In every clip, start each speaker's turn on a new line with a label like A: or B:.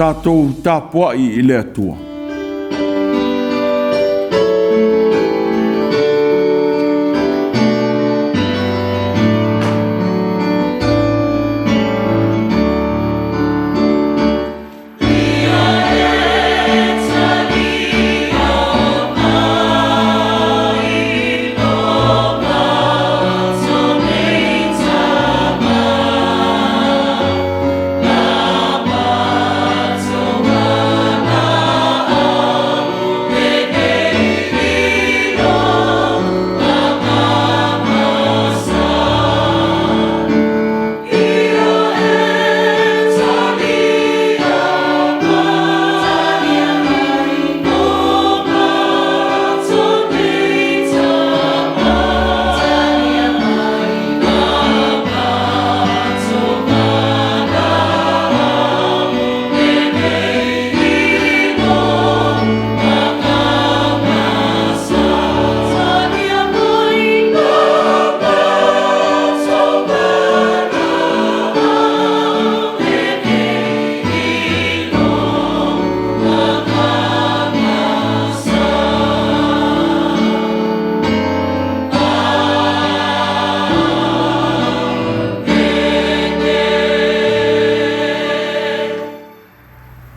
A: Tatou tapuai i le Atua.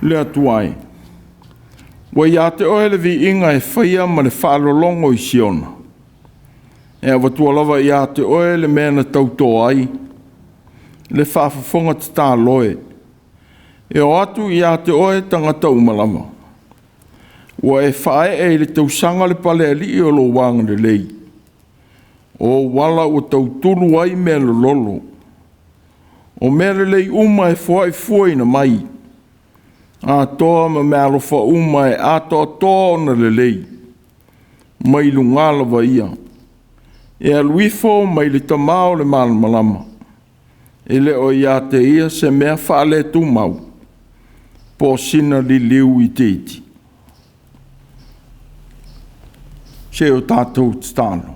A: Le Atua e, ua ia te Oe le viiga e faia ma le faalologo i Siona, e avatua lava ia te Oe le mea na tauto ai, le faafofoga tatalo e, e oo atu ia te Oe tagata uma lava. Ua e faaee i le tausaga le palealii o lou agalelei, o ou ala ua tautulu ai mea lololo. O mea lelei uma e foai mai, atoa ma meaalofa uma e atoatoa ona lelei, mai luga lava ia, e alu ifo mai le Tama o le malamalama, e le o ia te Ia se mea faaletumau, po o sina liliu itiiti. Se o tatou tatalo.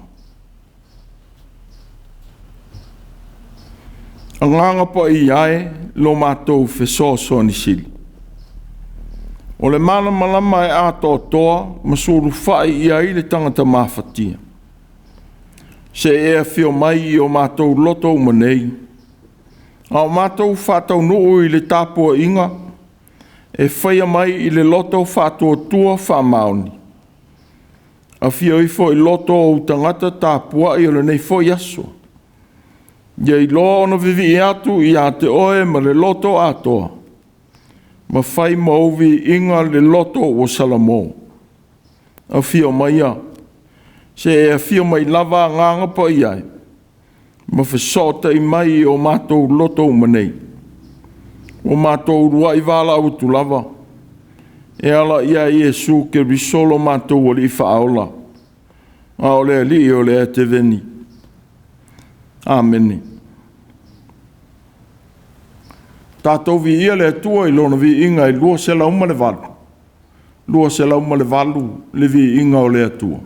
A: Agaga Paia e, lo matou fesoasoani sili, o le malamalama e atoatoa ma sulufai i ai le tagata mafatia. Se i e afio mai i o matou loto uma nei, a o matou faataunuu i le tapuaiga e faia mai i le loto faatuatua faamaoni. Afio ifo i loto o ou tagata tapuai o lenei foi aso, ia iloa ona vivii atu ia te Oe ma le loto atoa, ma fai ma ou viiga le loto ua salamo. Afio maia, se i e afio mai lava Agaga Paia e, ma fesootai mai i o matou loto uma nei, ua matou uluai valaau atu lava e ala ia Iesu Keriso lo matou Alii Faaola, a o le Alii o le Eteveni. Amene. Tatou viia le Atua i Lona viiga e 208, 208 le viiga o le Atua.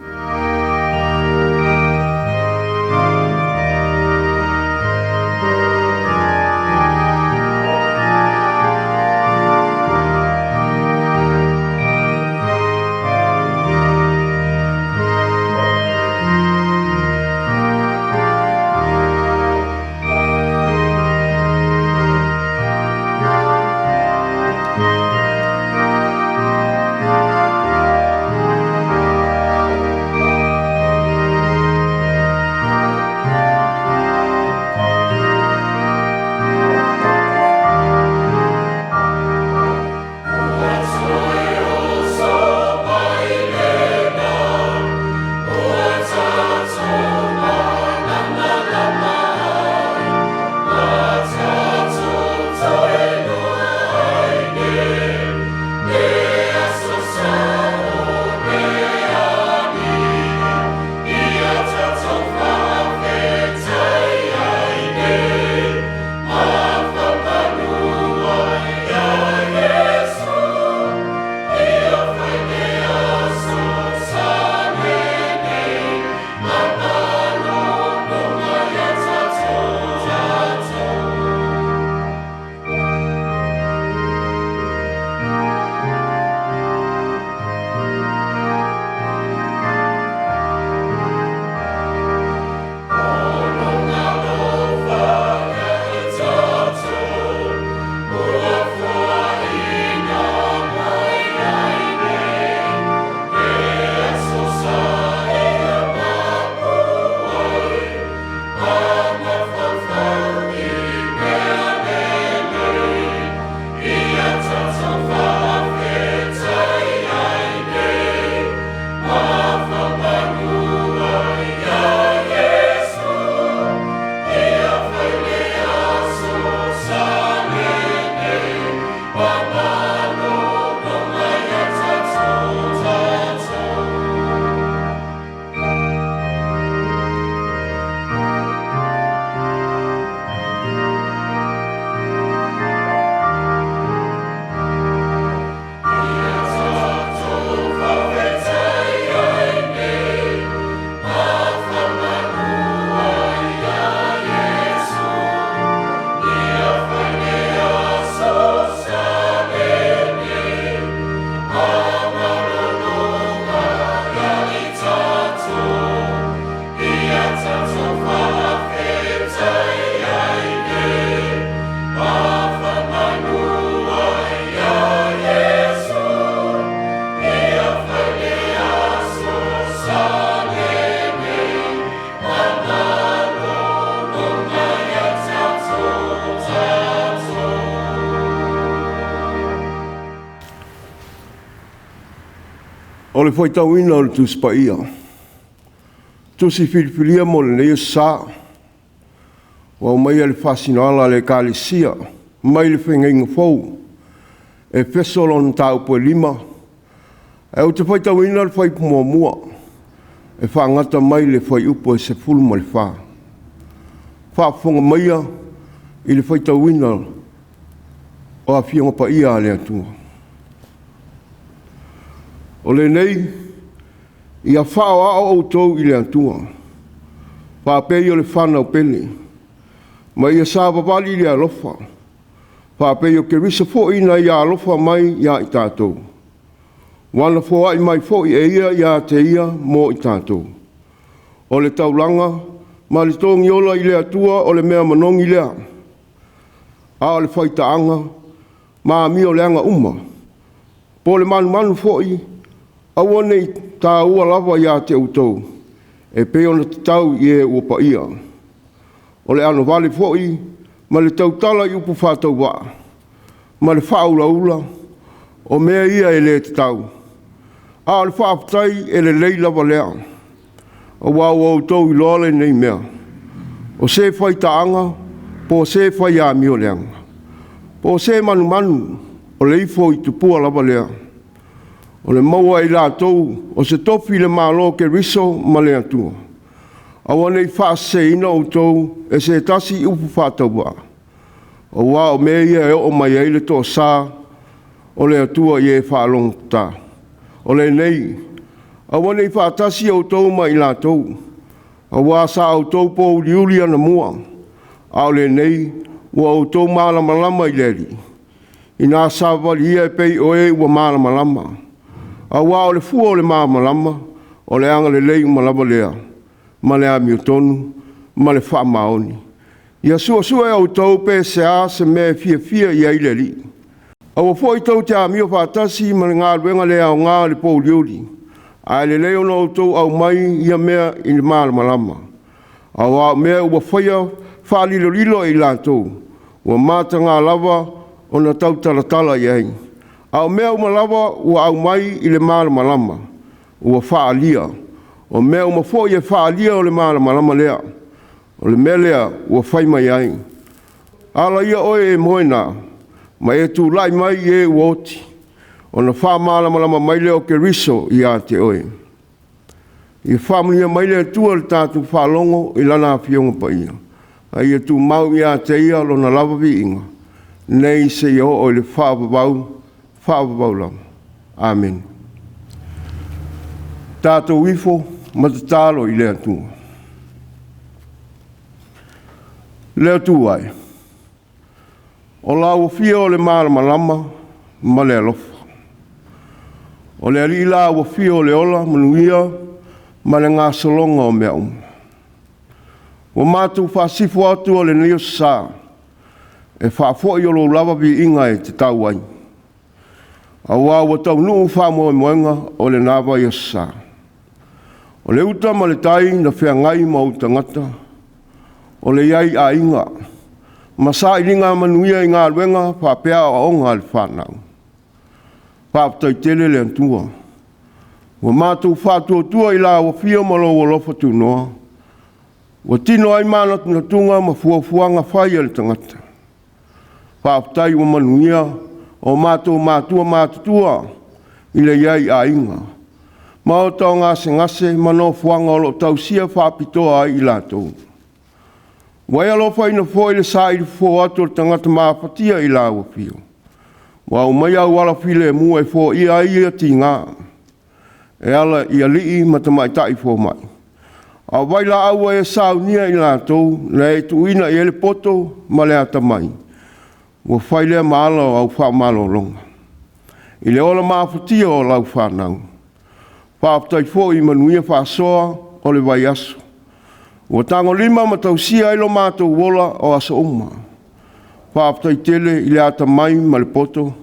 B: O le faitauina o le Tusi Paia, Tusi filifilia mo lenei aso Sa, ua aumaia i le faasinoala a le Ekalesia mai le Fegaiga Fou, Efeso lona mataupu e 5, ae ou te faitauina le fuaiupu muamua e faagata mai le fuaiupu e 14. Faafofoga maia i le faitauina o Afioga Paia a le Atua. O lenei, ia faaoao outou i le Atua, faapei o le fanau pele, ma ia savavali i le alofa, faapei o Keriso foi na ia alofa mai ia i tatou, ua na foai mai foi e ia ia te ia mo i tatou. O le taulaga ma le togiola i le Atua o le mea manogi lea, a o le faitaaga ma amioleaga uma, po o le manumanu foi, aua ne i taua lava ia te outou e pei ona tatau i e ua paia. O le anovale foi ma le tautala i upu faatauvaa ma le faaulaula, o mea ia e le tatau, a o le faafetai e lelei lava lea. Aua ua outou iloa lenei mea, o se faitaaga, po o se fai amioleaga, po o se manumanu, o le ifo i tupua lava lea, o le maua e i latou o se tofi i le Malo o Keriso ma le Atua. Aua ne i faaseseina outou e se tasi i upu faatauvaa, aua o mea ia e oo mai ai le toasa o le Atua i e faalogotata. O lenei, aua ne i faatasi outou ma i latou, aua sa outou pouliuli anamua, a o lenei ua outou malamalama i le Alii. Ina savavali ia e pei o e ua malamalama, aua o le fua o le malamalama, o le agalelei uma lava lea, ma le amiotonu ma le faamaoni. Ia suesue outou pe a se mea e fiafia i ai le Alii. Aua foi tou te amio faatasi ma le galuega le aoga o le pouliuli, ae lelei ona outou aumai ia mea i le malamalama. Aua o mea ua faia faalilolilo e i latou, ua mataga lava ona tautalatala i ai, a o mea uma lava ua aumai i le malamalama, ua faaalia. O mea uma foi e faaalia o le malamalama lea. O le mea lea ua fai mai ai, “Ala ia oe e moe na, ma e tulai mai i e ua oti, ona faamalamalama mai lea o Keriso ia te oe.” Ia faamanuia mai le Atua i le tatou faalogo i Lana Afioga Paia, a ia tumau ia te Ia lona lava viiga, nei seia oo i le faavavau, faavavau lava. Amene. Tatou ifo ma tatalo i le Atua. Le Atua e, o lau Afio o le malamalama ma le alofa, o le Alii la ua fia o le ola manuia ma le gasologa o mea uma. Ua matou faasifo atu o lenei aso sa, e faafoi o lou lava viiga e tatau ai, aua ua taunuu faamoemoega o lena vaiaso sa. O le uta ma le tai na feagai ma ou tagata, o le i ai i aiga, ma sailiga manuia i galuega faapea aoaoga a le fanau. Faafetai tele le Atua, ua matou faatuatua i lau Afio ma lou alofa tunoa, ua tino ai manatunatuga ma fuafuaga fai a le tagata. Faafetai ua manuia o matou matua matutua i le i ai i aiga, maota o gasegase ma nofoaga o lo o tausia faapitoa ai i latou. Ua e alofaina foi le saili fofo atu o le tagata mafatia i lau Afio, ua aumaia auala filemu e foia ai ia tiga, e ala i alii ma tamaitai fomai. A o vailaau ua e saunia i latou na e tuuina i ai le poto ma le atamai, ua fai lea ma ala o au faamalologa i le ola mafatia o lau fanau. Faafetai foi i manuia faasoa o le vaiaso, ua tagolima ma tausia ai lo matou ola o aso uma. Faafetai tele i le atamai ma le poto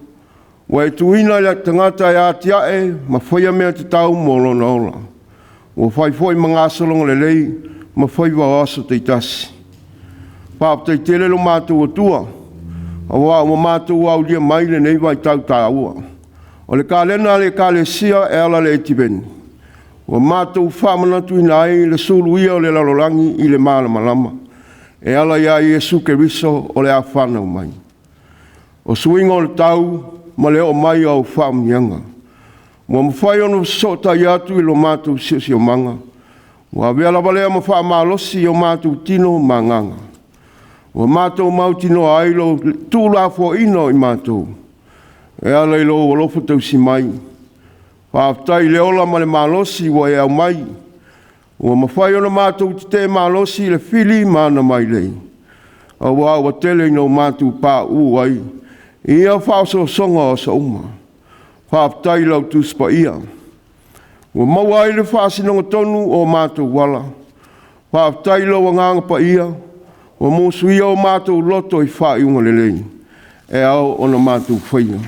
B: ua e tuuina i le tagata e atiae ma faia mea tatau mo lona ola, ua fai foi ma gasologa lelei ma faiva o aso taitasi. Faafetai tele lo matou Atua, aua ua matou aulia mai lenei vaitau taua. O le kalena a le Ekalesia e ala i le Etiveni, ua matou faamanatuina ai le suluia o le lalolagi i le malamalama e ala ia Iesu Keriso o le a fanau mai. O suiga o le tau ma le oo mai o au faamanuiaga, ua mafai ona fesootai atu i lo matou siosiomaga, ua avea lava lea ma faamalosi i o matou tino ma agaga, ua matou mautinoa ai lou tuulafoaiina o i matou e ala i lou alofa tausi mai. Faafetai i le ola ma le malosi ua e aumai, ua mafai ona matou tetee malosi i le fili ma ana mailei, aua ua tele ina matou pauu ai i ia faaosoosoga o aso uma. Faafetai i lau Tusi Paia ua maua ai le faasinoga tonu o matou ala. Faafetai i lou Agaga Paia ua musuia o matou loto i faaiuga lelei e ao ona matou faia.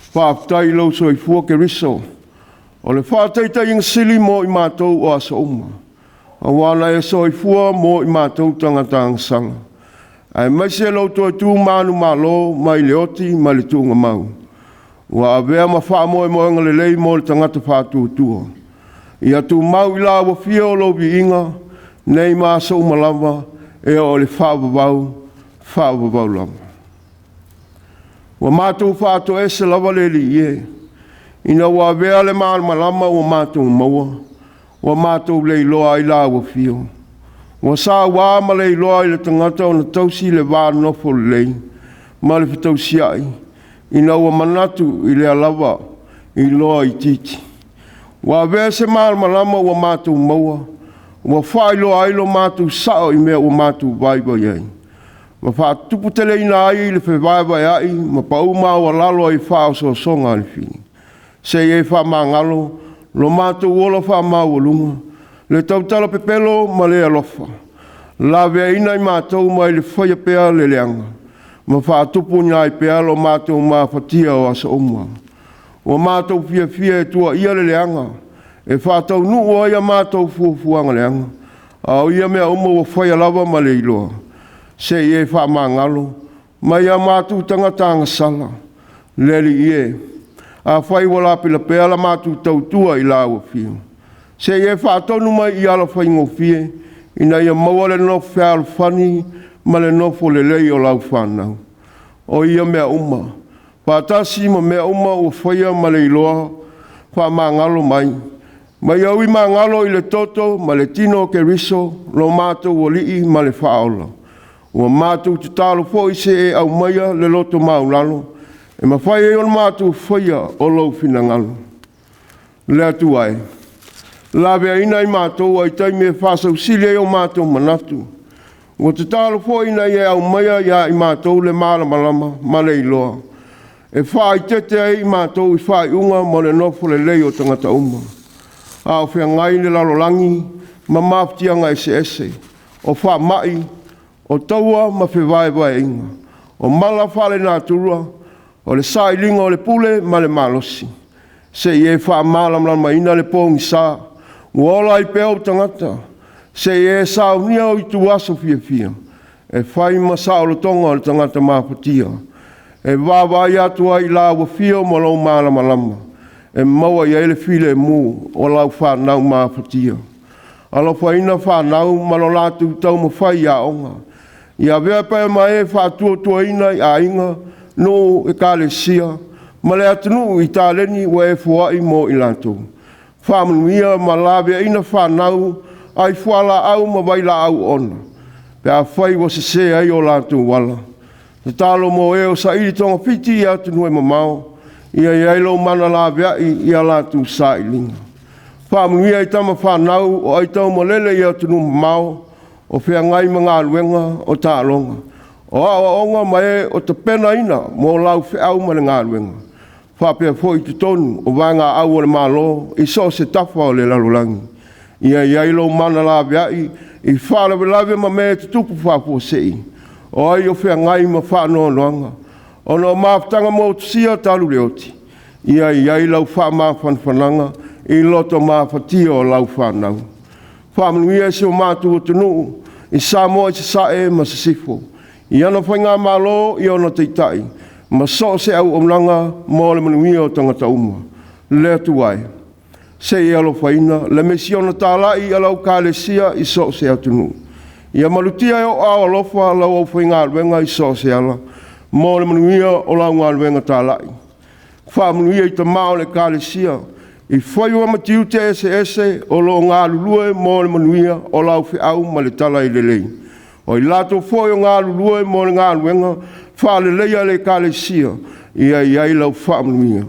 B: Faafetai i lou soifua Keriso o le faataitaiga sili mo i matou o aso uma, aua na e soifua mo i matou tagata agasala, aemaise lou toe tu manumalo mai le oti ma le tuugamau, ua avea ma faamoemoega lelei mo le tagata faatuatua. Ia tumau i lauafio lou viiga nei ma aso uma lava e oo i le faavavau, faavavau lava. Ua matou faatoese lava le Alii e, ina ua avea le malamalama ua matou maua, ua matou le iloa ai lau afio. Ua saua ma le iloa ai le tagata ona tausi le va nofo lelei ma le fetausiai, ina ua manatu i lea lava iloa itiiti. Ua avea se malamalama ua matou maua, ua faailoa ai lo matou sao i mea ua matou vaivai ai, ma faatuputeleina ai le fevaevaea'i ma pau maualalo ai faaosoosoga a le fili, seia e faamagalo lo matou ola faamaualuga, le tautala pepelo ma le alofa, laveaiina i matou mai le faia pea le leaga, ma faatupuina ai pea lo matou mafatia o aso uma. Ua matou fiafia e tuuaia le leaga, e faataunuu ai a matou fuafuaga leaga, a o ia mea uma ua faia lava ma le iloa, seia e faamagalo mai a matou tagata agasala. Le Alii e, afai ua lapelapea la matou tautua i lau afio, seia e faatonu mai i ala faigofie, ina ia maua le nofo fealofani ma le nofo lelei o lau fanau. O ia mea uma, faatasi ma mea uma ua faia ma le iloa, faamagalo mai, ma ia ui magalo i le toto ma le tino o Keriso lo matou Alii ma le Faaola. Ua matou tatalo foi se i e aumaia le loto maualalo e mafai ai ona matou faia o lou finagalo. Le Atua e, laveaiina i matou i taimi e faasausili ai o matou manatu. Ua tatalo foi ina ia e aumaia ia i matou le malamalama ma le iloa, e faaeteete ai i matou i faaiuga mo le nofo lelei o tagata uma, a o feagai le lalolagi ma mafatiaga eseese, o faamai, o taua ma fevaevaeaiga, o mala faalenatura, o le sailiga o le pule ma le malosi, seia e faamalamalamaina le pogisa ua ola ai pea ou tagata, seia e saunia ituaso fiafia e fai ma saolotoga o le tagata mafatia, e vaavaai atu ai i lau afio ma lou malamalama, e maua i ai le filemu o lau fanau mafatia. Alofaina fanau ma lo latou taumafai i aoga, ia avea pea ma e faatuatuaina i aiga, nuu, ekalesia ma le atunuu i taleni ua e foai mo i latou. Faamanuia ma laveaiina fanau ai fualaau ma vailaau oona, pe afai ua sese ai o latou ala. Tatalo mo e o saili togafiti i atunuu e mamao, ia i ai lou mana laveai i a latou sailiga. Faamanuia i tama fanau o aitaumalele i atunuu mamao, o feagai ma galuega o taaloga, o aoaoga ma e o tapenaina mo lau feau ma le galuega, faapea foi i totonu o vaegaau a le Malo i so o se tafa o le lalolagi. Ia i ai lou mana laveai i faalavelave ma mea e tutupu faafuasei, o ai o feagai ma faanoanoaga ona o mafutaga motusia talu le oti, ia i ai lau faamafanafanaga i loto mafatia o lau fanau. Faamanuia si o matou atunuu i Samoa i Sasae ma Sisifo, i ana faigamalo, i ona taitai, ma so o se auaunaga mo le manuia o tagata uma. Le Atua e, se i e alofaina le misiona talai a lau Ekalesia i so o se atunuu. Ia malutia e ou aao alofa lau aufaigaluega i so o se ala, mo le manuia o lau galuega talai. Faamanuia i tama o le Ekalesia i faiva ma tiute eseese o lo o galulue mo le manuia o lau feau ma le talalelei. O i latou foi o galulue mo le galuega faaleleia a le Ekalesia, ia i ai lau faamanuia.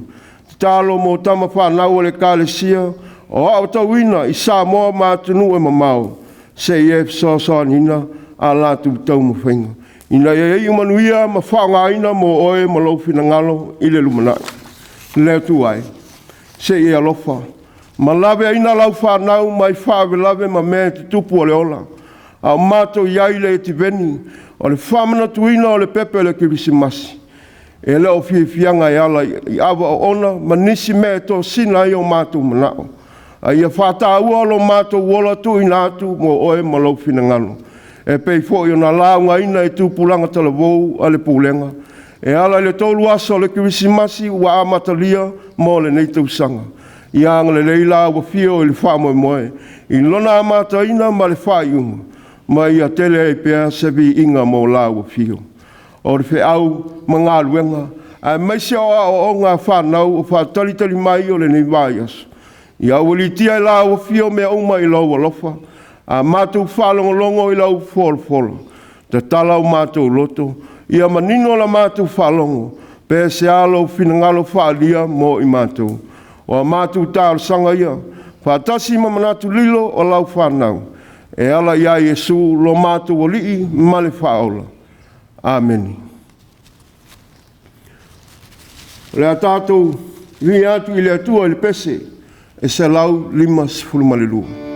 B: Tatalo mo tama fanau a le Ekalesia o aotauina i Samoa ma atunuu e mamao, se i e fesoasoaniina a latou taumafaiga, ina ia iu manuia ma faaaogaina mo Oe ma lou finagalo i le lumanai. Le Atua e, se i e alofa ma laveaiina lau fanau mai faalavelave ma mea tutupu o le ola, a o matou i ai i le Etiveni o le faamanatuina o le pepe o le Kerisimasi, e le o fiafiaga e ala i ava oona ma nisi mea e tosina ai o matou manao, a ia faataua lo matou ola tuuina atu mo Oe ma lou finagalo, e pei foi ona laugaina i tupulaga talavou a le Pulega e ala i le tolu aso o le Kerisimasi ua amatalia mo lenei tausaga. Ia agalelei lau Afio i le faamoemoe i lona amataina ma le faaiuga, ma ia tele ai pea se viiga mo lau Afio. O le feau ma galuega aemaise o aoaoga a fanau o faatalitali mai o lenei vaiaso, ia aualiitia e lau Afio mea uma i lou alofa. A matou faalogologo i lau folafola, tatala o matou loto, ia manino la matou faalogo, pe sea lou finagalo faaalia mo i matou. O a matou talosaga ia, faatasi ma manatu lilo o lau fanau, e ala ia Iesu lo matou Alii ma le Faaola. Amene. O le a tatou viia atu i le Atua i le pese e 152.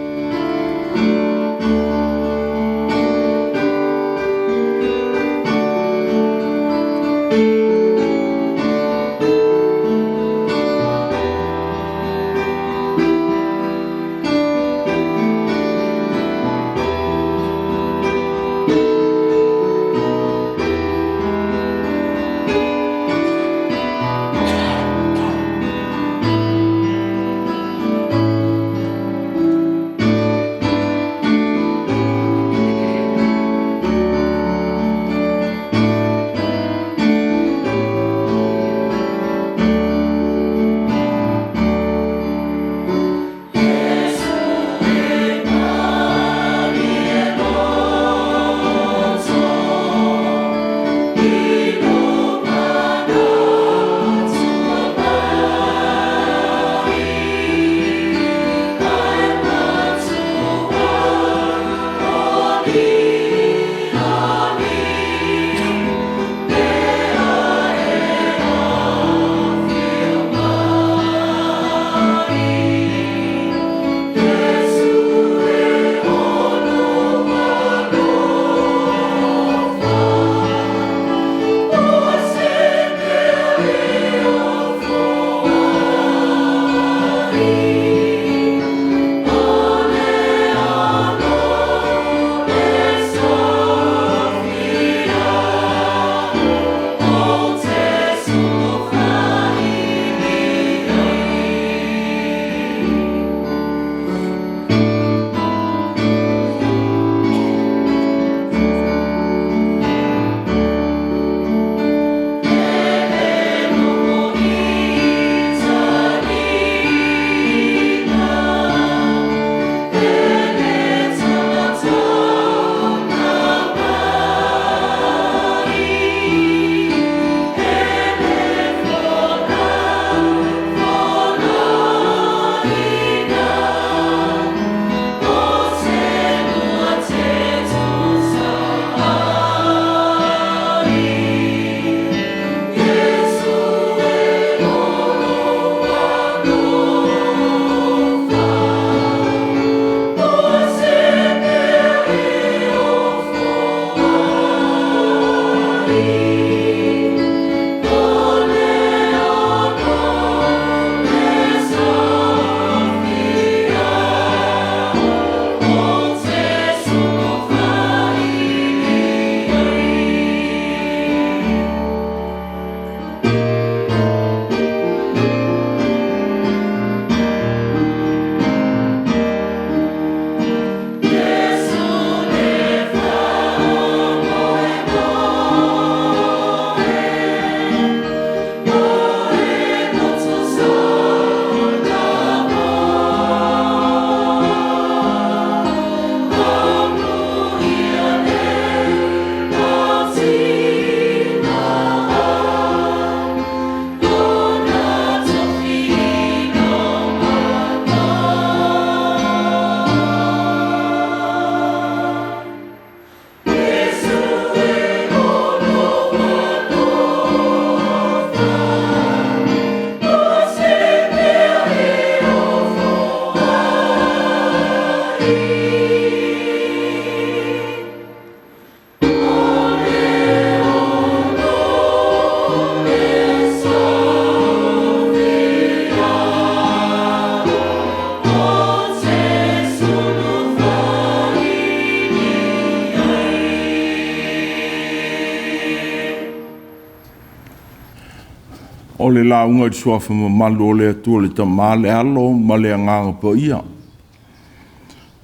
A: O le lauga i le suafa mamalu o le Atua le Tama, le Alo ma le Agaga Paia.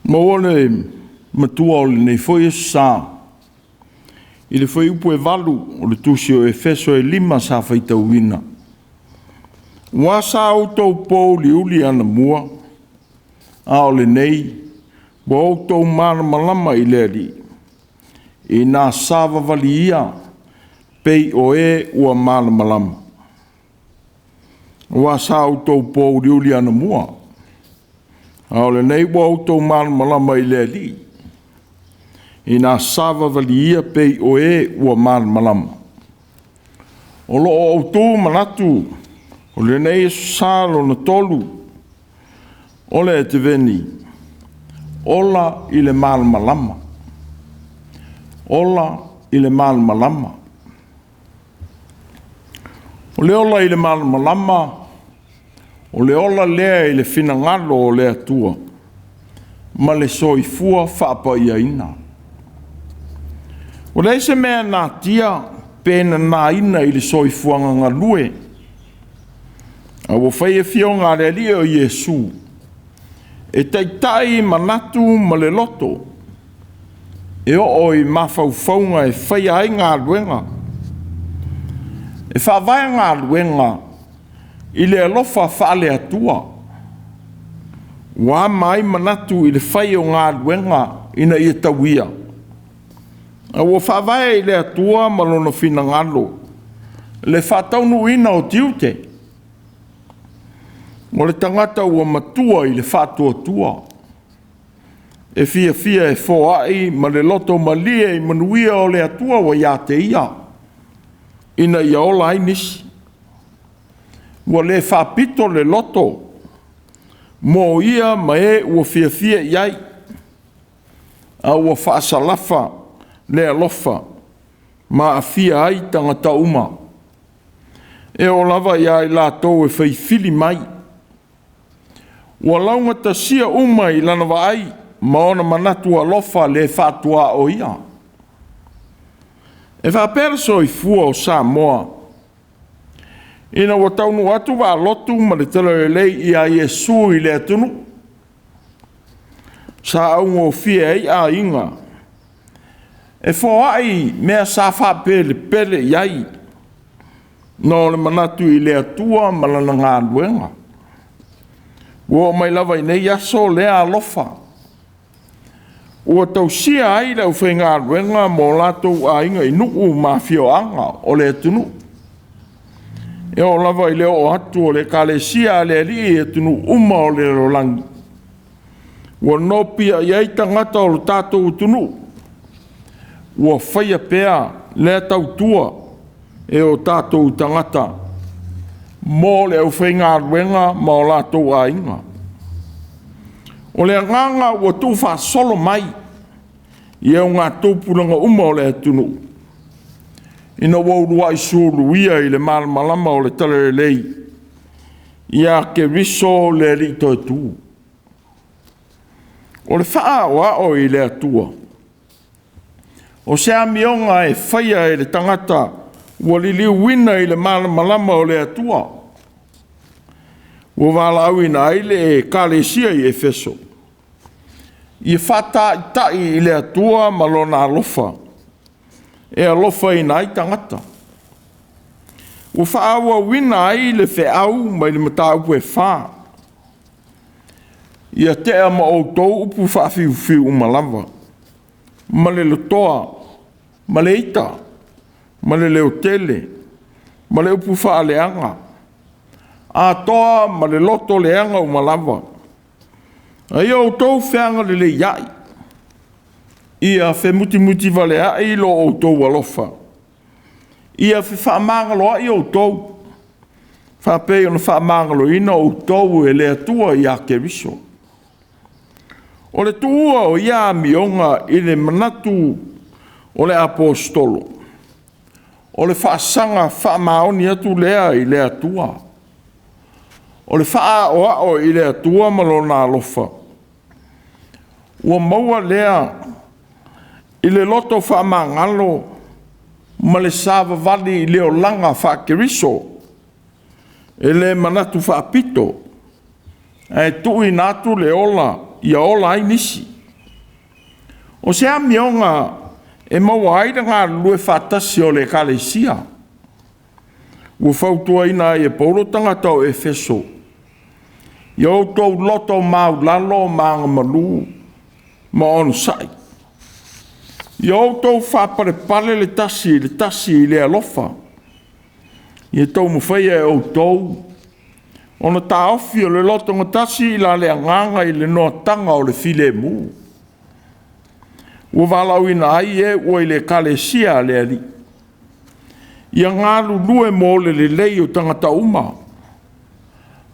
A: Maua le matua o lenei foi aso sa i le fuaiupu e 8 o le tusi o Efeso e 5 sa faitauina. Ua sa outou pouliuli anamua, a o lenei ua outou malamalama i le Alii, ina savavali ia pei o e ua malamalama. Ua sa outou pouliuli anamua, a o lenei ua outou malamalama i le Alii, ina savavali ia pei o e ua malamalama. O lo o outou manatu o lenei aso sa lona tolu o le Eteveni, ola i le malamalama. Ola i le malamalama. O le ola i le malamalama, o le ola lea i le finagalo o le Atua ma le soifua faapaiaina. Ua leai se mea natia pe nanaina i le soifuaga galue, a ua fai afioga a le Alii o Iesu e taitai manatu ma le loto, e oo i mafaufauga e faia ai galuega, e faavae galuega i le alofa faale-Atua, ua ama ai manatu i le fai o galuega ina ia tauia, a ua faavae i le Atua ma lona finagalo le faataunuuina o tiute. O le tagata ua matua i le faatuatua, e fiafia e foai ma le loto malie i manuia o le Atua ua ia te ia, ina ia ola ai nisi. Ua le faapito le loto mo ia ma e ua fiafia i ai, a ua faasalafa le alofa ma aafia ai tagata uma, e oo lava ia i latou e faifili mai. Ua laugatasia uma i lana vaai ma ona manatu alofa le faatuaoia. E faapea le soifua o Samoa, ina ua taunuu atu vaalotu ma le Talalelei ia Iesu i le atunuu, sa augofie ai aiga e foai mea sa faapelepele i ai, na o le manatu i le Atua ma lana galuega. Ua oo mai lava i nei aso lea alofa, ua tausia ai le aufaigaluega ma o latou aiga i nuu ma afioaga o le atunuu, e oo lava i le oo atu o le Ekalesia a le Alii i atunuu uma o le lalolagi, ua nopiai ai tagata o lo tatou atunuu, ua faia pea lea tautua e o tatou tagata mo le aufaigaluega ma o latou aiga. O le agaga ua tuufaasolo mai i augatupulaga uma o le atunuu, ina ua uluai suluia i le malamalama o le Talalelei ia Keriso le Alii Toetū. O le faaoao i le Atua, o se amioga e faia e le tagata ua liliuina i le malamalama o le Atua, ua valaauina ai le Ekalesia i Efeso, ia faataitai i le Atua ma lona alofa e alofaina ai tagata. Ua faaauauina ai le feau mai le mataupu e 4, ia tea ma outou upu faafiufiu uma lava, ma le lotoa, ma le ita, ma le leotele, ma le upu faaleaga, atoa ma le loto leaga uma lava. A ia outou feagaleleiai, ia femutimutivaleai lo outou alofa, ia fefaamagaloai outou, faapei ona faamagaloina outou e le Atua ia Keriso. O le tuua o ia amioga i le manatu o le Aposetolo, o le faasaga faamaoni atu lea i le Atua, o le faaoao i le Atua ma lona alofa, ua maua lea i le loto faamagalo ma le savavali i le olaga faa-Keriso. E le manatu faapito, ae tuuina atu le ola ia ola ai nisi. O se amioga e maua ai le galulue faatasi o le Ekalesia. Ua fautuaina ai e Paulo tagata o Efeso, ia outou loto maualalo ma agamalu ma onosai. Ia outou faapalepale le tasi i le tasi i le alofa. Ia taumafai e outou ona taofi o le lotogatasi i la le agaga i le noataga o le filemu, ua valaauina ai e ua i le Ekalesia a le Alii. Ia galulue mo le lelei o tagata uma,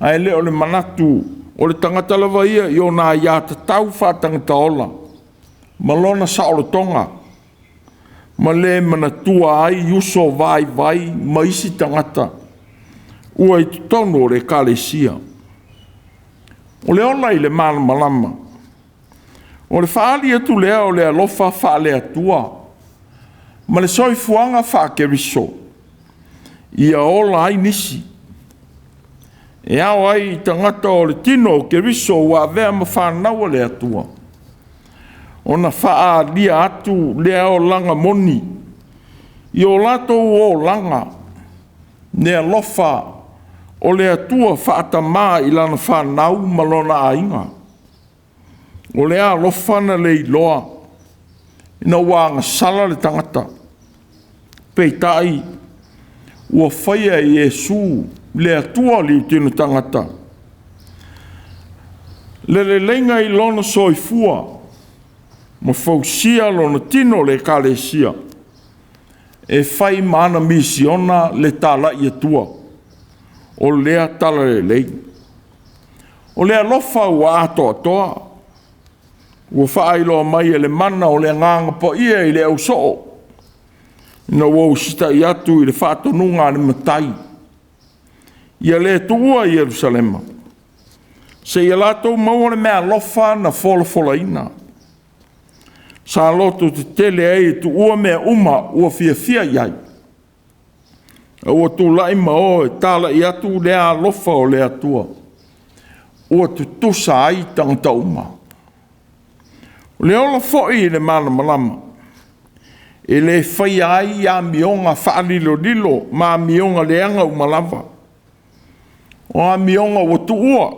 A: ae le o le manatu o le tagata lava ia i ona aiatatau faa-tagata ola ma lona saolotoga, ma le manatua ai uso vaivai ma isi tagata ua i totonu o le Ekalesia. O le ola i le malamalama, o le faaali atu lea o le alofa faale-Atua ma le soifuaga faa-Keriso, ia ola ai nisi. E ao ai i tagata o le tino o Keriso ua avea ma fanau a le Atua, ona faaalia atu lea olaga moni i o latou olaga le alofa o le Atua faatamā i lana fanau ma lona aiga. O lea alofa na leiloa ina ua agasala le tagata, peitai ua faia e Iesu le Atua liutino tagata le leleiga i lona soifua ma fausia lona tino le Ekalesia e fai ma ana misiona le talai Atua o lea talalelei. O le alofa ua atoatoa ua faailoa mai e le mana o le Agaga Paia i le ausoo, ina ua usitai atu i le faatonuga a le Matai, ia le tuua Ierusalema, seia latou maua le meaalofa na folafolaina. Sa loto tetele ai e tuua mea uma ua fiafia i ai, a ua tulai ma o e talai atu lea alofa o le Atua ua tutusa ai tagata uma. O le ola foi i le malamalama, e le faia ai amioga faalilolilo ma amioga leaga uma lava, o amioga ua tuua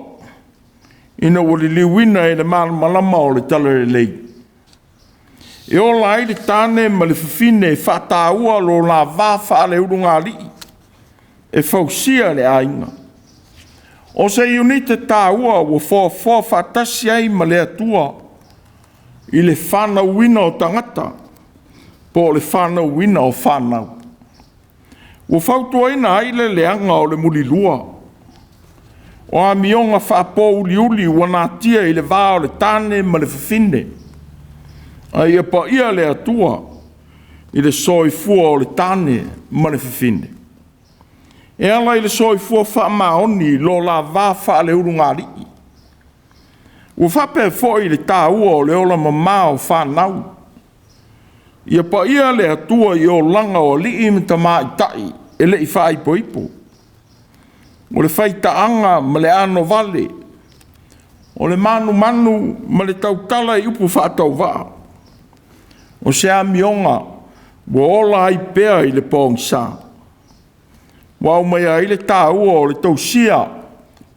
A: ina ua liliuina e le malamalama o le talalelei. E ola ai le tane ma le fafine e faataua lo la va faaleulugalii e fausia le aiga. O se iunite taua ua foafoa faatasi ai ma le Atua i le fanauina o tagata po o le fanauina o fanau. Ua fautuaina ai le leaga o le mulilua, o amioga faapouliuli ua natia i le va o le tane ma le fafine, a ia paia le Atua i le soifua o le tane ma le fafine. E ala i le soifua faamaoni i lo la va faaleulugalii. Ua faapea foi le taua o le ola mama o fanau. Ia paia le Atua i olaga o alii ma tamaitai e le i faaipoipo. O le faitaaga ma le anovale, o le manumanu ma le tautala i upu faatauvaa, o se amioga ua ola ai pea i le pogisa. Ua aumaia ai le taua o le tausia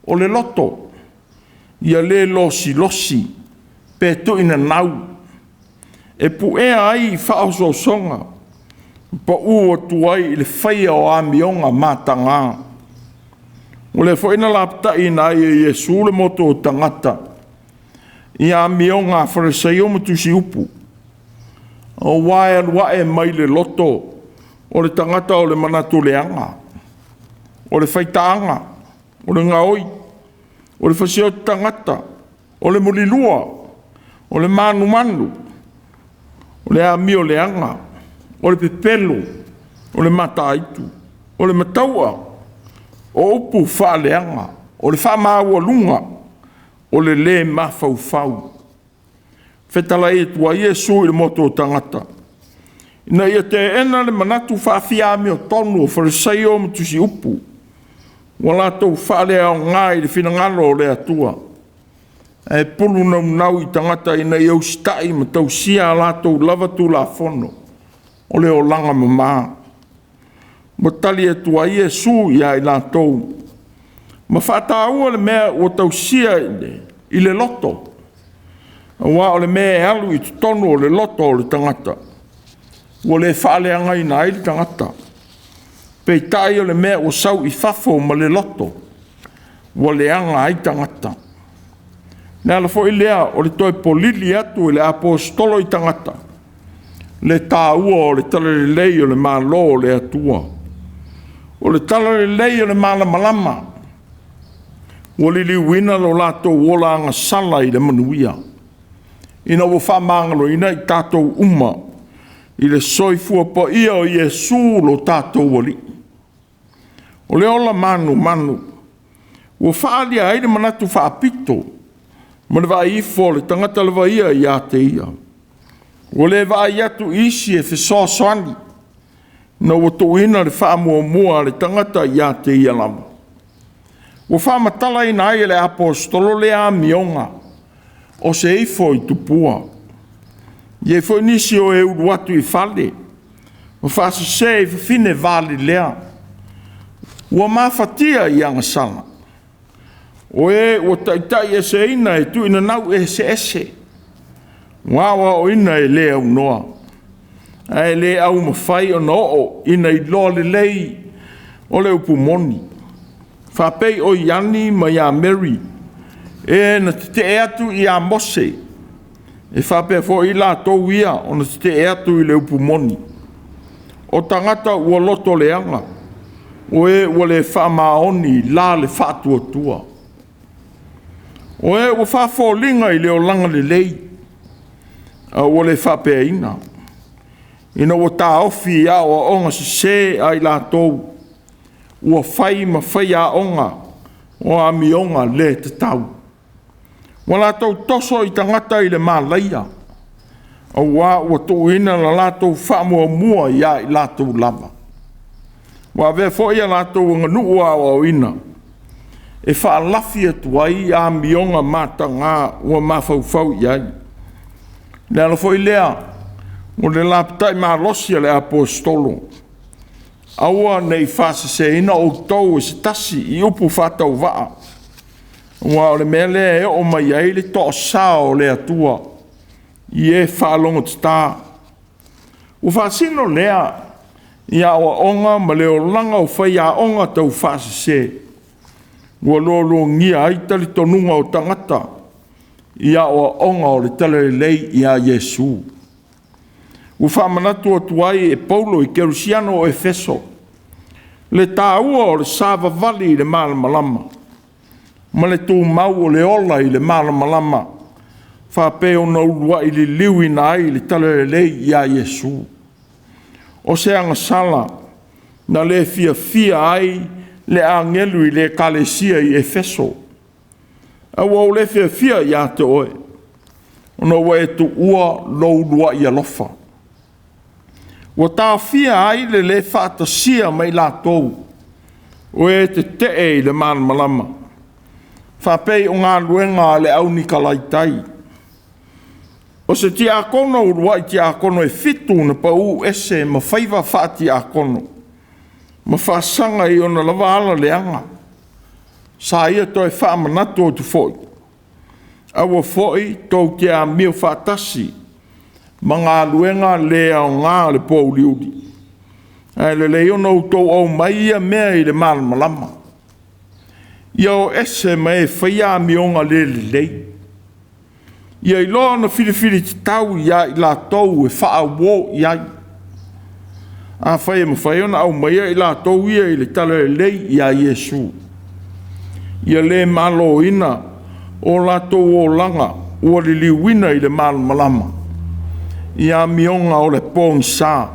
A: o le loto, ia le losilosi pe tuuinanau, e puea ai faaosoosoga, pau atu ai i le faia o amioga mataga. O lea foi na lapataiina ai e Iesu le motu o tagata i amioga a Farisaio ma Tusiupu, aua e alu ae mai le loto o le tagata o le manatu leaga, o le faitaaga, o le gaoi, o le fasioti tagata, o le mulilua, o le manumanu, o le amioleaga, o le pepelo, o le mataitu, o le mataua, o upu faaleaga, o le faamaualuga, o le le mafaufau. Fetalai atu ai Iesu i le motu o tagata, ina ia teena le manatu faafiaamiotonu o Farisaio ma Tusiupu, ua latou faaleaoga i le finagalo o le Atua, ae pulu naunau i tagata ina ia usitai ma tausia a latou lava tulafono o le olaga mama. Ua tali atu ai Iesu ia i latou ma faataua le mea ua tausia i le loto, aua o le mea e alu i totonu o le loto o le tagata, ua le faaleagaina ai le tagata. Peitai o le mea ua sau i fafo ma le loto, ua leaga ai tagata. O le ala foi lea o le toe polili atu e le Aposetolo i tagata le taua o le Talalelei o le Malo o le Atua. O le Talalelei o le malamalama ua liliuina lo latou ola agasala i le manuia, ina ua faamagaloina i tatou uma i le soifua paia o Iesu lo tatou Alii. O le ola manumanu ua faaalia ai le manatu faapito ma le vaai ifo o le tagata lava ia ia te ia. Ua le vaai atu i isi e fesoasoani, ina ua tuuina le faamuamua a le tagata ia te ia lava. Ua faamatalaina ai e le Aposetolo lea amioga o se ifo i tupua. E i ai foi nisi o e ulu atu i fale ma faasese i fafine valelea ua mafatia i agasala, o e ua taitaieseina e tuinanau eseese, ua aoaoina e le aunoa, ae le aumafai ona oo ina iloa lelei o le upu moni. Faapei o Iani ma Iameri, e na tetee atu ia Mose, e faapea foi i latou ia ona tetee atu i le upu moni. O tagata ua loto leaga, o e ua le faamaoni la le faatuatua. O e ua faafoliga i le olaga lelei, a ua le faapeaina, ina ua taofi i aoaoga sese a i latou ua fai ma faiaoga o amioga le tatau. Ua latou toso i tagata i le malaia, aua ua tuuina la latou faamuamua ia i latou lava. Ua avea foi a latou aganuu aoaoina e faalafi atu ai amioga mataga ua mafaufau i ai. O le ala foi lea o le lapatai malosi a le Aposetolo, aua ne i faaseseina outou e se tasi i upu faatauvaa, aua o le mea lea e oo mai ai le toasa o le Atua i e faalogotata. Ua faasino lea i aoaoga ma le olaga o faiaoga taufaasese, ua lualuagia ai talitonuga o tagata i aoaoga o le Talalelei ia Iesu. Ua faamanatu atu ai e Paulo i Kerisiano o Efeso le taua o le savavali i le malamalama ma le tumau o le ola i le malamalama, faapei ona uluai liliuina ai le Talalelei ia Iesu. O se agasala na le fiafia ai le agelu i le ekalesia i Efeso, ae ua ou le fiafia ia te oe, ona ua e tuua lou uluai alofa. Ua taofia ai le le faatasia ma i latou o e tetee i le malamalama, faapei o galuega a le au Nikalaitai. O se tiakono uluai tiakono e 7 na pau ese ma faiva faatiakono ma faasaga i ona lava ala leaga. Sa ia toe faamanatu atu foi, aua foi tou te amio faatasi ma galuega le aoga a le pouliuli, ae lelei ona outou aumai ia mea i le malamalama. Ia o ese ma e faia amioga le lelei. Ia iloa ona filifili tatau ia i latou e faauo i ai. Afai e mafai ona aumaia i latou ia i le talalelei ia Iesu, ia le maloina o latou olaga ua liliuina i le malamalama i amioga o le pogisa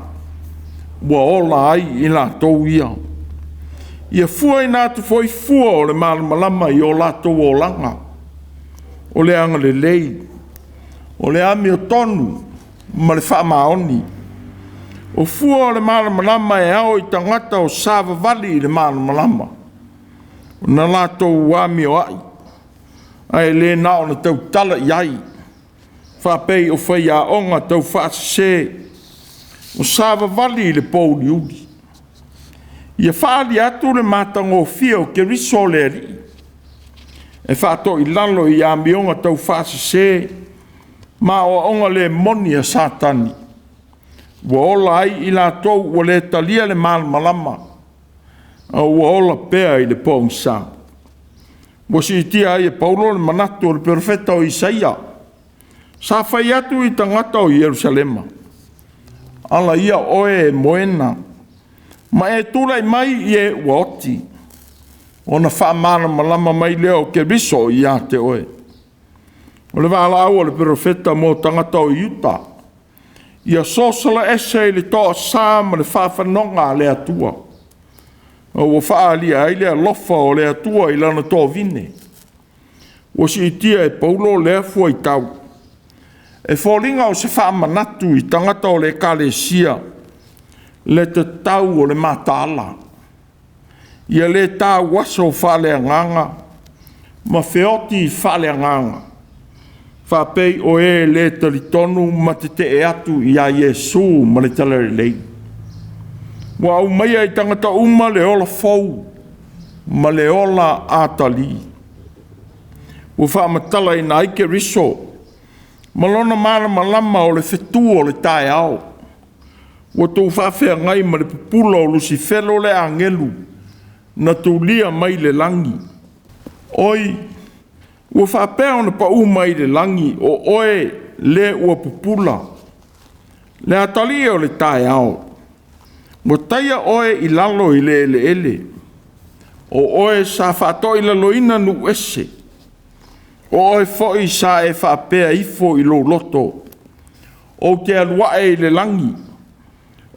A: ua ola ai i latou ia. Ia fuaina atu foi fua o le malamalama i o latou olaga, o le agalelei, o le amiotonu ma le faamaoni. O fua o le malamalama e ao i tagata o savavali i le malamalama, Na latou amioai, ae le na ona tautala i ai, faapei o faiaoga taufaasese ua savavali i le pouliuli. Ia faaali atu le matagofie o Keriso le Alii, e faatoilalo i amioga taufaasese ma aoaoga le moni a Satani, ua ola ai i latou ua le talia le malamalama, a ua ola pea i le pogisa. Ua siitia ai e Paulo le manatu o le perofeta o Isaia, sa fai atu i tagata o Ierusalema, “Ala ia oe e moena, ma e tulai mai i e ua oti, ona faamalamalama mai lea o Keriso ia te oe.” O le valaau a le perofeta mo tagata o Iuta, ia sosolaese i le toasa ma le faafanoga a le Atua, ma ua faaalia ai le alofa o le Atua i lana tovine. Ua siitia e Paulo lea fuaitau, e foliga o se faamanatu i tagata o le Ekalesia le tatau o le mataala, ia le tauaso faaleagaga ma feoti faaleagaga, faapei o e le talitonu ma tetee atu ia Iesu ma le Talalelei. Ua aumaia i tagata uma le ola fou ma le ola atalii. Ua faamatalaina ai Keriso ma lona malamalama o le fetu o le taeao. Ua tuufaafeagai ma le pupula o Lusifelo le agelu na tulia mai le lagi. Oi, ua faapea ona pau mai le lagi o oe le ua pupula, le atalii o le taeao. Ua taia oe i lalo i le eleele, o oe sa faatoilaloina nuu ese, o oe foi sa e faapea ifo i lou loto, ou te alu ae i le lagi,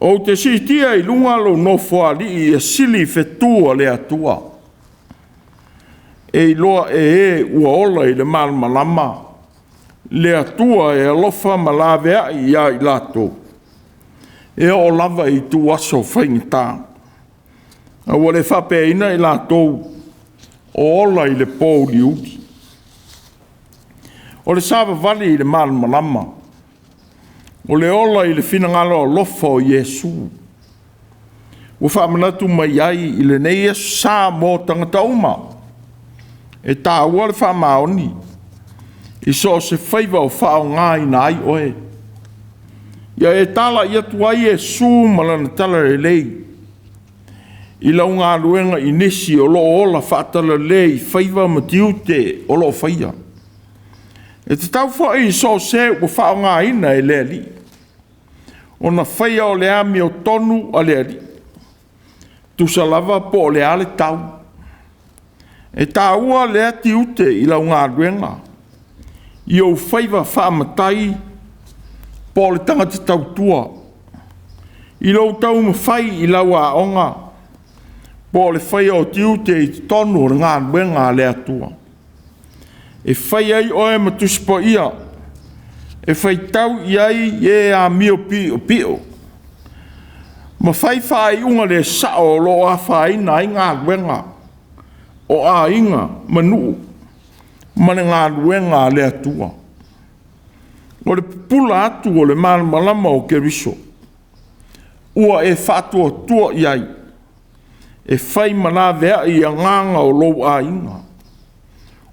A: ou te siitia i luga lou nofoalii ia sili fetu a le Atua. E iloa e e ua ola i le malamalama le Atua e alofa ma laveai ia i latou, e oo lava i ituaso faigata, a ua le faapeaina i latou o ola i le pouliuli. O le savavali i le malamalama, o le ola i le finagalo alofa o Iesu, ua faamanatu mai ai i lenei aso sa mo tagata uma, e taua le faamaoni i so o se faiva o faaaogaina ai oe. Ia e talai atu ai Iesu ma lana talalelei i lau galuega i nisi o lo o ola faatalale i faiva ma tiute o lo o faia. E tatau foi i so o se ua faaaogaina e le Alii ona faia o le amiotonu a le Alii, tusa lava po o le a le tau. E taua lea tiute i lau galuega, i ou faiva faamatai po o le tagata tautua, i lou taumafai i lau aoga po o le faia o tiute i totonu o le galuega a le Atua. E fai ai oe ma Tusi Paia e faitau i ai e amio piopio ma fai faaiuga le sao o lo o afaina ai galuega o aiga ma nuu ma le galuega a le Atua. O le pupula atu o le malamalama o Keriso ua e faatuatua i ai e fai ma laveai i agaga o lou aiga,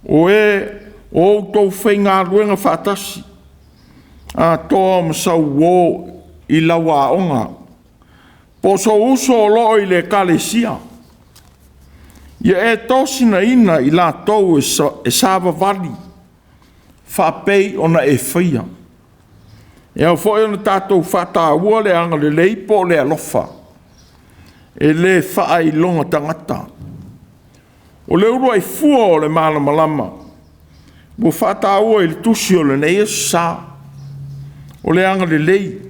A: o e o outou faigaluega faatasi, atoa ma sau uo i lau aoga, po o sou uso o lo o i le ekalesia. Ia e tosinaina i latou e savavali faapei ona e faia. E ao foi ona tatou faataua le agalelei po o le alofa, e le faailoga tagata. O le uluai fua o le malamalama ua faataua i le tusi o lenei aso sa, o le agalelei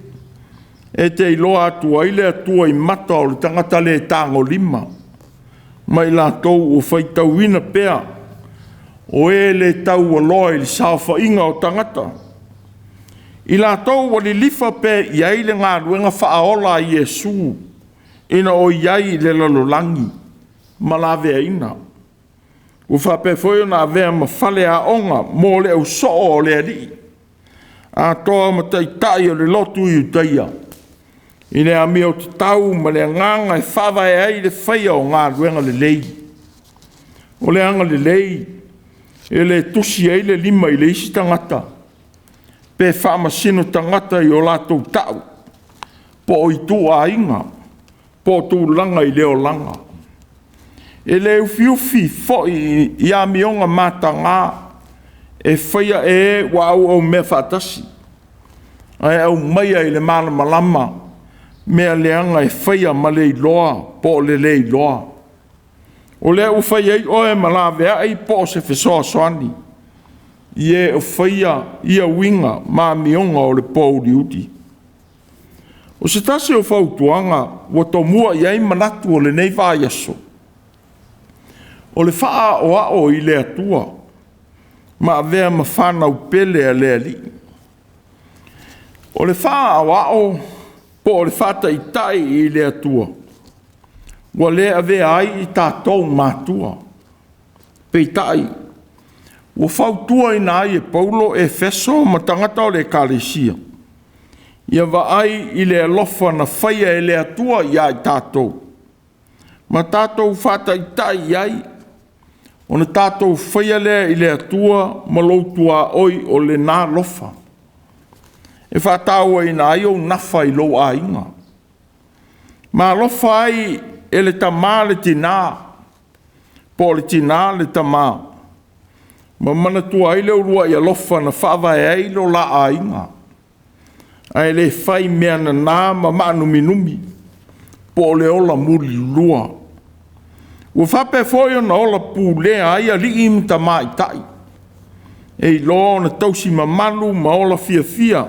A: e te iloa atu ai le Atua i mata o le tagata le tagolima ma i latou ua faitauina pea o e le taualoa i le saofaiga o tagata, i latou ua lilifa pea i ai le galuega faaola a Iesu ina o i ai i le lalolagi ma laveaiina. Ua faapea foi ona avea ma faleaoga mo le ausoo o le Alii, atoa ma taitai o le lotu Iutaia i le amiotatau ma le agaga e faavae ai le faia o galuega lelei. O le agalelei e le tusi ai le lima i le isi tagata pe faamasino tagata i o latou tau, po o ituaiga, po o tulaga i le olaga. E le ufiufi foi i amioga mataga e faia e e ua auaumea faatasi, ae aumaia i le malamalama mea leaga e faia ma le iloa po o le le iloa. O lea ua fai ai oe ma laveai po o se fesoasoani i e o faia ia uiga ma amioga o le pouliuli. O se tasi o fautuaga ua tomua i ai manatu o lenei vaiaso, o le faaoao i le Atua ma avea ma fanau pele a le Alii. O le faaoao po o le faataitai i le Atua, ua le avea ai i tatou matua. Peitai, ua fautuaina ai e Paulo Efeso ma tagata o le Ekalesia, ia vaai i le alofa na faia e le Atua ia i tatou, ma tatou faataitai i ai, ona tatou faia lea i le Atua ma lou tuaoi o lena alofa, e faatauaina ai ou nafa i lou aiga. Ma alofa ai e le tama le tina, po o le tina le tama, ma manatua ai le uluai alofa na faavae ai lo la aiga, ae le fai mea nana ma maanuminumi, po o le ola mulilua. Ua faapea foi ona ola pulea ai alii ma tamaitai, e iloa ona tausi mamalu ma ola fiafia.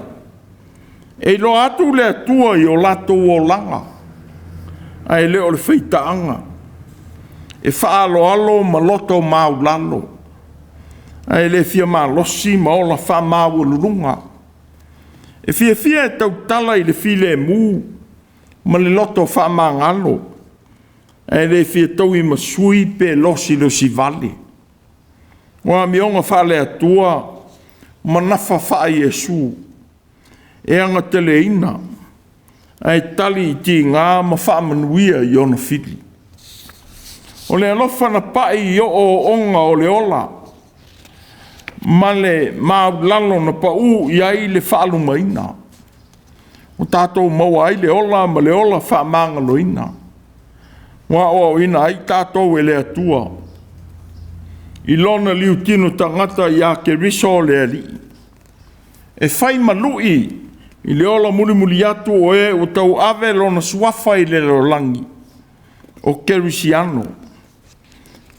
A: E iloa atu le Atua i o latou olaga, ae le o le faitaaga. E faaaloalo ma loto maualalo, ae le fia malosi ma ola faamaualuluga. E fiafia e tautala i le filemu ma le loto faamagalo, ae le fia tauimasui pe losilosi vale. O amioga faale-Atua ma nafa faa-Iesu, e agateleina ae tali i tiga ma faamanuia i ona fili. O le alofa na pai i ooooga o le ola ma le maualalo na pau i ai le faalumaina, ua tatou maua ai le ola ma le ola faamagaloina. Ua aoaoina ai tatou e le Atua i lona liutino tagata ia Keriso o le Alii, e fai ma lui i le ola mulimuli atu o e ua tauave lona suafa i le lalolagi, o Kerisiano,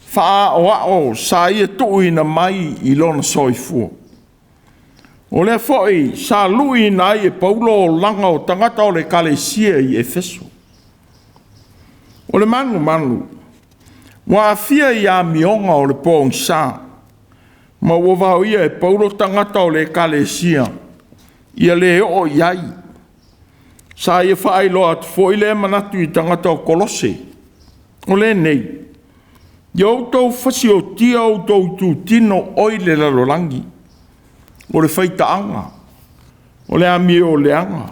A: faaoao sa ia tuuina mai i lona soifua. O lea foi sa luiina ai e Paulo olaga o tagata o le Ekalesia i Efeso. O le manumanu, ua aafia i amioga o le pogisa, ma ua vaoia e Paulo tagata o le Ekalesia ia le oo i ai. Sa ia faailoa atu foi lea manatu i tagata o Kolose. O lenei, ia outou fasiotia outou itutino oi le lalolagi, o le faitaaga, o le amio leaga,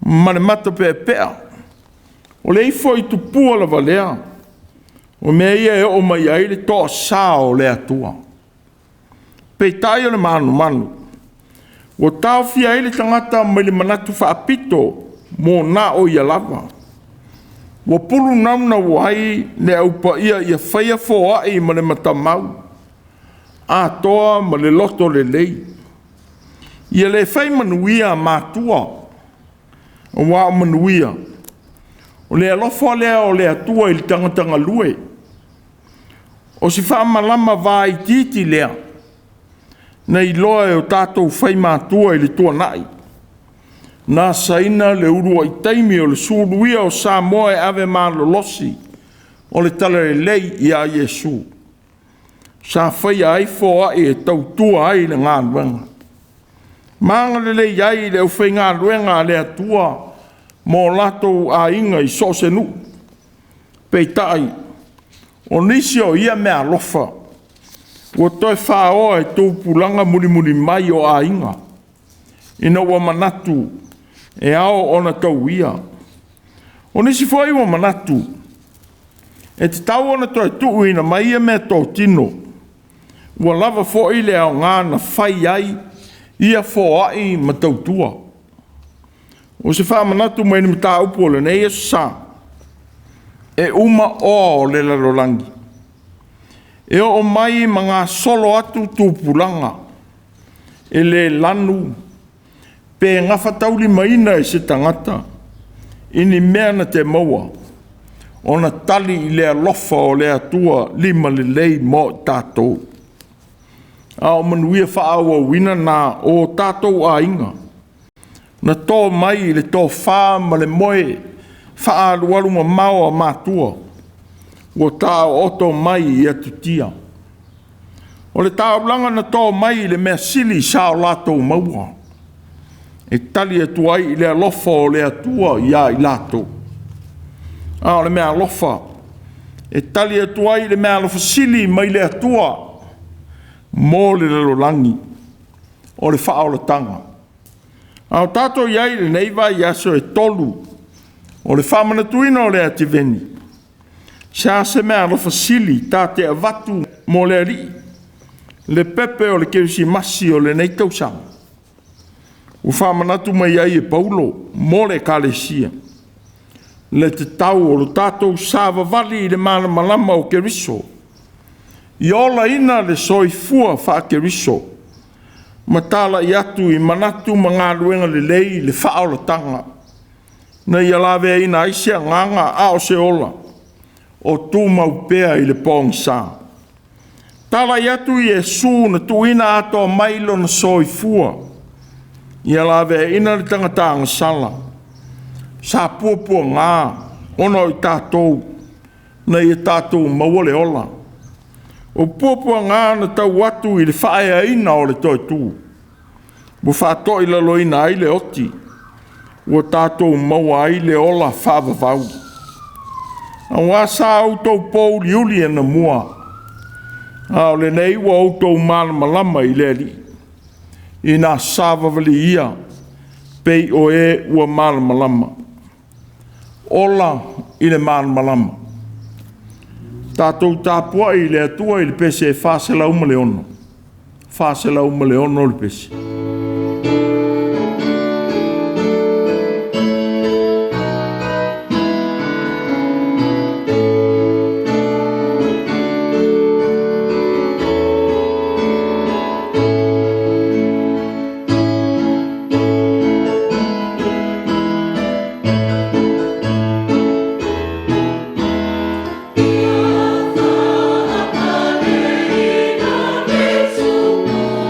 A: ma le matapeapea, o le ifo i tupua lavalea, o mea ia e oo mai ai le toasa o le Atua. Peitai o le manumanu, ua taofia ai le tagata mai le manatu faapito mo na o ia lava. Ua pulunaunau ai le au paia ia faia foai ma le matamau, atoa ma le loto lelei. Ia le fai manuia matua, aua o manuia, o le alofa lea o le Atua i le tagata galue. O si faamalama vaitiiti lea, na iloa e o tatou faimatua i le tuanai, na asaina le uluai taimi o le suluia o Samoa e ave malolosi o le Talalelei ia Iesu, sa faia ai foai e tautua ai le galuega. Ma agalelei ai i le aufaigaluega a le Atua ma o latou aiga i so o se nuu. Peitai, O nisi o ia meaalofa ua toe faoa e tupulaga mulimuli mai o aiga, ina ua manatu e ao ona tauia. O nisi foi ua manatu e tatau ona toe tuuina mai ia meatotino, ua lava foi le aoga na fai ai ia foai ma tautua. O se faamanatu mai le mataupu o lenei aso sa, e uma oa o le lalolagi, e oo mai ma gasolo atu tupulaga, e le lanu pe gafataulimaina e se tagata i ni mea na te maua, ona tali i le alofa o le Atua limalelei mo i tatou. A o manuia faaauauina na o tatou aiga, na to mai i le tofa ma le moe faaalualu mamao a matua ua taooto mai i atutia. O le taulaga na to mai i le measili sa o latou maua, e tali atu ai i le alofa o le Atua ia i latou. A o le meaalofa e tali atu ai i le meaalofa sili mai le Atua mo le lalolagi, o le faaolataga. A o tatou i ai i lenei vaiaso e 3 o le faamanatuina o le Ativeni, se a se meaalofa sili ta te avatu mo le Alii, le pepe o le Kerisimasi o lenei tausaga? Ua faamanatu mai ai e Paulo mo le Ekalesia le tatau o le tatou savavali i le malamalama o Keriso, ia olaina le soifua faa-Keriso ma talai atu i manatu ma galuega lelei le faaolataga, ina ia laveaiina ai se agaga a o se ola o tumau pea i le pogisa. Talai atu Iesu na tuuina atoa mai lona soifua, ia laveaiina le tagata agasala sa puapuaga ona o i tatou, ina ia tatou maua le ola. O puapuaga na tau atu i le faaeaina o le toetu, ua faatoilaloina ai le oti, ua tatou maua ai le ola faavavau. Aua sa outou pouliuli anamua, a o lenei ua outou malamalama i le Alii, ina savavalia pei o e ua malamalama. Ola i le malamalama. Tatou tapuai i le Atua i le pese e 406, 406 le pese.
C: Ia faapaleina le Tupua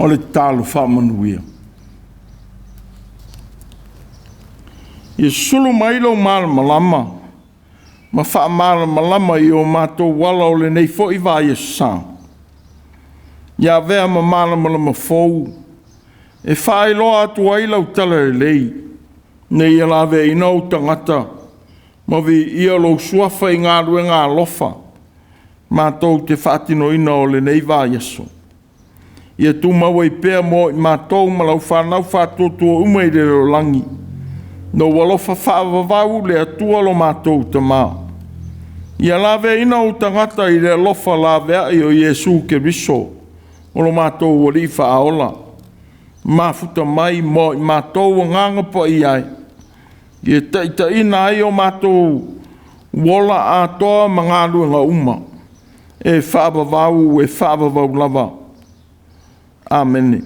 A: O le tatalo faamanuia. Ia sulu mai lou malamalama ma faamalamalama i o matou ala o lenei foi vaiaso sa. Ia avea ma malamalama fou e faailoa atu ai lau talalelei, ina ia laveaiina ou tagata ma viia lou suafa i galuega alofa matou te faatinoina o lenei vaiaso. Ia tumau ai pea mo i matou ma lau fanau faatuatua uma i le lalolagi, lou alofa faavavau le Atua lo matou Tama. Ia laveaiina ou tagata i le alofa laveai o Iesu Keriso o lo matou Alii Faaola, mafuta mai mo i matou Agaga Paia e, ia taitaiina ai o matou ola atoa ma galuega uma, e faavavau, e faavavau lava. Amene.